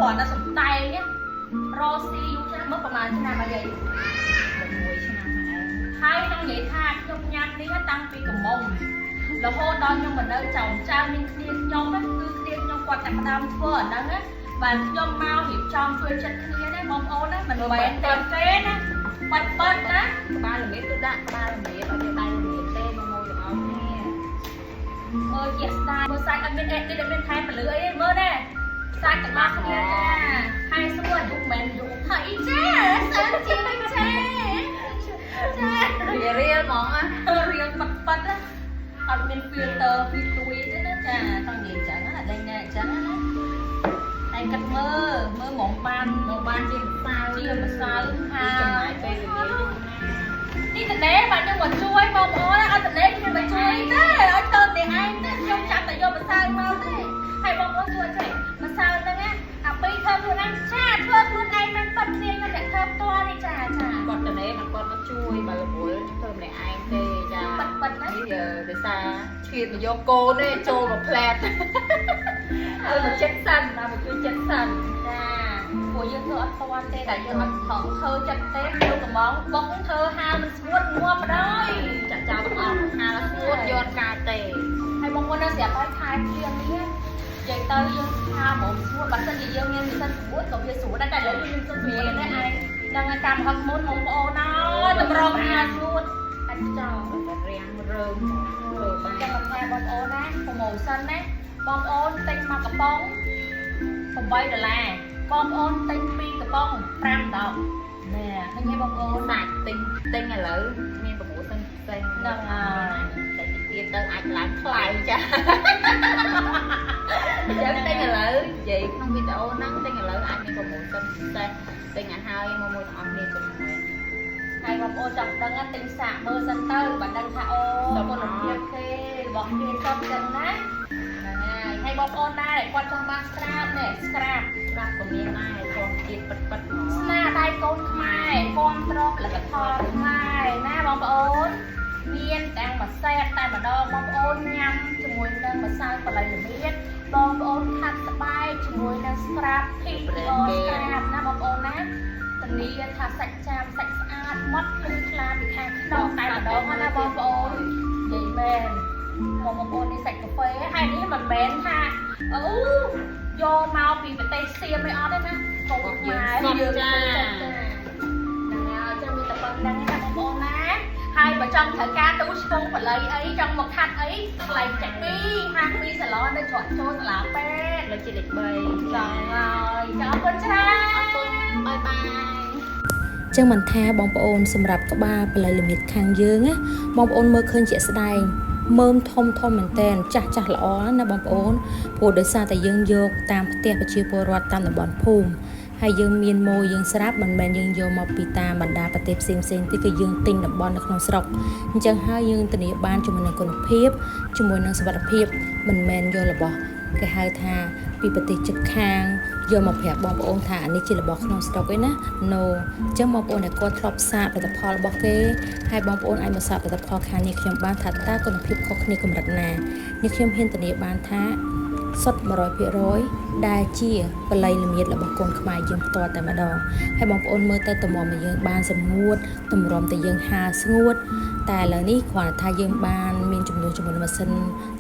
គ្រាន់តែសំដែងណារកស៊ីយូរឆ្នាំមកប្រហែលឆ្នាំហើយយាយ 6ឆ្នាំហើយ ហើយនឹងនិយាយថាខ្ញុំញ៉ាំនេះតាំងពីកំមុំរហូតដល់ខ្ញុំមកនៅចៅចៅមានគ្នាខ្ញុំណាគឺគ្នាខ្ញុំគាត់ចាប់ផ្ដើមធ្វើអាហ្នឹងណាបាទខ្ញុំមករៀបចំជួយចិត្តគ្នាណាបងប្អូនណាមិនមែនតែគេណាបាត់បាត់ណា ក្បាលល្មៀតគឺដាក់ក្បាលល្មៀតអត់មានដៃល្មៀតទេមកមួយទាំងអស់គ្នា មើលជាស្ដាយមើលសាច់អត់មានអេឌីតអត់មានថែមពលឺអីទេមើលណែសាច់ទាំងអស់គ្នាចាហើយសួរអាយុមិនអាយុ20ចាសើជាងចាចា វារៀលហ្មងណា រៀងប៉ាត់ប៉ាត់ណាអត់មាន filter ពីទួយទេណាចាចង់និយាយចឹងណាដេញណែចឹងណាហើយគិតមើលមើលហ្មងបាន មកបានជាម្សៅ ជាម្សៅហើ ចំណា យ យពេលវេលាយូរណាស់ នេះតនេបាទខ្ញុំមកជួយបងប្អូនអត់តនេខ្ញុំមកជួយទេឲ្យធ្វើតែឯងទេខ្ញុំចាំតែយកម្សៅមកទេហើយបងប្អូនជួយចេះម្សៅហ្នឹងណាអាពីធ្វើខ្លួនឯងចាធ្វើខ្លួនឯងមិនប៉ាត់គ្នាខ្ញុំអ្នកធ្វើផ្ទាល់នេះចាចា គាត់តនេមិនគាត់មកជួយបើរវល់ធ្វើម្នាក់ឯងទេចា ប៉ាត់ប៉ាត់ណា នេះដោយសារឆ្លៀតមកយកកូនទេចូលមកផ្លែតឲ្យមកចិត្តសិនដល់មកជួយចិត្តសិន ចាព្រោះយើងធ្វើអត់ទាន់ទេតែយើងអត់ថងធ្វើចិត្តទេធ្វើកំងបុកធ្វើហាលមិនស្ងួតងាប់បណ្ដោយ ចាក់ចោលទាំងអស់ហាលស្ងួតយកកើតទេ ហើយបងប្អូននៅស្រាប់ហើយខែភ្លៀងនេះនិយាយទៅយើងហាលហ្មងស្ងួតបើសិនជាយើងមានម៉ាស៊ីនស្ងួតក៏វាស្រួលដែរតែឥឡូវយើងមានម៉ាស៊ីនស្ងួតដែរឯងនឹងឲ្យកម្មហឹកមុនបងប្អូនអើយតម្រុំហាលស្ងួតអាចចោល តែរាំងរើមធ្វើបាន ចាំបន្ថែមបងប្អូនណា promotion ណាបងប្អូនទិញមកកំប៉ុង8ដុល្លារបងប្អូនទិញ2កំប៉ុង5ដុល្លារណែឃើញទេបងប្អូន សាច់ទិញទិញឥឡូវមាន promotion ពិសេស ហ្នឹងហើយ តែតិចទៀតទៅអាចឡើងថ្លៃចាអញ្ចឹងទិញឥឡូវនិយាយក្នុងវីដេអូហ្នឹងទិញឥឡូវអាចមាន promotion ពិសេសទិញឲ្យហើយមកមួយទាំងអស់គ្នាចំណេញ ហើយបងប្អូនចង់ដឹងណាទិញសាកមើលសិនទៅបើដឹងថាអូគុណភាពគេរបស់គេសុទ្ធចឹងណាហ្នឹងហើយហើយបងប្អូនដែរដែលគាត់ចង់បាន scrub នេះ scrub ស្រាប់ក៏មានដែរធម្មជាតិពិតពិតហ្មង ស្នាដៃកូនខ្មែរគាំទ្រផលិតផលខ្មែរណាបងប្អូនមានទាំងមួយសេតតែម្ដងបងប្អូនញ៉ាំជាមួយនឹងម្សៅបល័យល្មៀតបងប្អូនខាត់ស្បែកជាមួយនឹង scrub PPO scrub ណាបងប្អូនណាធានាថាសាច់ចាមសាច់ស្អាតម៉ត់ភ្លឺថ្លាពីខាងក្នុងតែម្ដងណាបងប្អូននិយាយមែនបងប្អូននេះសាច់កាហ្វេហើយនេះមិនមែនថាអូយកមកពីប្រទេសសៀមអីអត់ទេណាកូនខ្មែរយើងចាហ្នឹងហើយចាំមានតែប៉ុណ្្នឹងណាបងប្អូនណាហើយបើចង់ត្រូវការទូឆ្ពងបល័យអីចង់មកខាត់អីកន្លែងចាក់ពីហាងពីសាឡននៅច្រកចូលសាលាពេទ្យ លើជាលេខ3 ចង់ហើយចាអរគុណច្រើន អរគុណបាយបាយ ចឹងមិនថាបងប្អូនសម្រាប់ក្បាលបល័យល្មៀតខាងយើងណាបងប្អូនមើលឃើញជាក់ស្ដែងមើមធំធំមែនតែនចាស់ចាស់ល្អណាបងប្អូនព្រោះដោយសារតែយើងយកតាមផ្ទះប្រជាពលរដ្ឋតាមតំបន់ភូមិហើយយើងមានម៉ូយើងស្រាប់មិនមែនយើងយកមកពីតាមបណ្ដាប្រទេសផ្សេងផ្សេងៗទេគឺយើងទិញតំបន់នៅក្នុងស្រុកអញ្ចឹងហើយយើងធានាបានជាមួយនឹងគុណភាពជាមួយនឹងសុវត្ថិភាពមិនមែនយករបស់គេហៅថាពីប្រទេសជិតខាងយកមកប្រាប់បងប្អូនថាអានេះជារបស់ក្នុងស្រុកឯណា No អញ្ចឹងបងប្អូនដែលគាត់ធ្លាប់សាកផលិតផលរបស់គេហើយបងប្អូនអាចមកសាកផលិតផលខាងនេះខ្ញុំបានថាតើគុណភាពខុសគ្នាកម្រិតណានេះខ្ញុំហ៊ានធានាបានថាសុទ្ធ100%ដែលជាបល័យល្មៀតរបស់កូនខ្មែរយើងផ្ទាល់តែម្ដងហើយបងប្អូនមើលទៅតម្រាំតែយើងបានសម្ងួតតម្រាំតែយើងហាលស្ងួតតែឥឡូវនេះគ្រាន់តែថាយើងបានមានចំនួនជាមួយនឹងម៉ាស៊ីន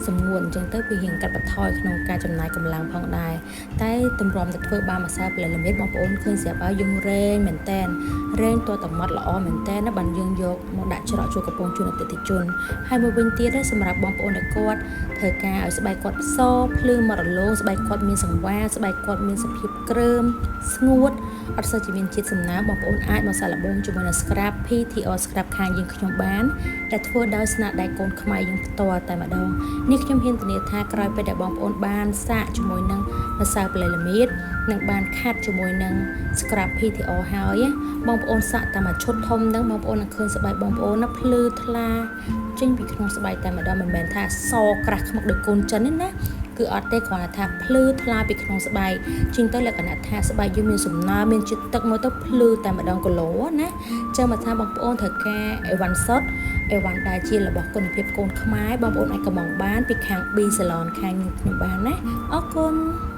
សម្ងួតអញ្ចឹងទៅវារៀងកាត់បន្ថយក្នុងការចំណាយកម្លាំងផងដែរតែតម្រាំតែធ្វើបានម្សៅផលិតល្មៀតបងប្អូនឃើញស្រាប់ហើយយើងរែងមែនតែនរែងតតម៉ត់ល្អមែនតែនណាបានយើងយកមកដាក់ច្រកចូលកំពង់ជូនអតិថិជនហើយមួយវិញទៀតណាសម្រាប់បងប្អូនដែលគាត់ត្រូវការឲ្យស្បែកគាត់សភ្លឺមករលោងស្បែកគាត់មានសង្វារស្បែកគាត់មានសភាពក្រើមស្ងួតអត់សូវជាមានជាតិសំណើមបងប្អូនអាចមកសាកល្បងជាមួយនឹង Scrub PTR Scrub ខាងយើងខ្ញុំបានដែលធ្វើដោយស្នាដៃកូនខ្មែរយើងផ្ទាល់តែម្ដងនេះខ្ញុំហ៊ានធានាថាក្រោយពេលដែលបងប្អូនបានសាកជាមួយនឹងម្សៅផលិតល្មៀតនិងបានខាត់ជាមួយនឹង Scrub PTR ហើយណាបងប្អូនសាកតែមួយឈុតធំហ្នឹងបងប្អូននឹងឃើញស្បែកបងប្អូនណាភ្លឺថ្លាចេញពីក្នុងស្បែកតែម្ដងមិនមែនថាសក្រាស់ខ្មុកដូចកូនចិនទេណាគឺអត់ទេគ្រាន់តែថាភ្លឺថ្លាពីក្នុងស្បែកជាងទៅលក្ខណៈថាស្បែកយើងមានសំណើមមានជាតិទឹកមកទៅភ្លឺតែម្ដងគីឡូណាចឹងមកថាបងប្អូនត្រូវការអីវ៉ាន់សុទ្ធអីវ៉ាន់ដែលជារបស់គុណភាពកូនខ្មែរបងប្អូនអាចកម្មង់បានពីខាង B Salon ខាងខ្ញុំបានណាអរគុណ។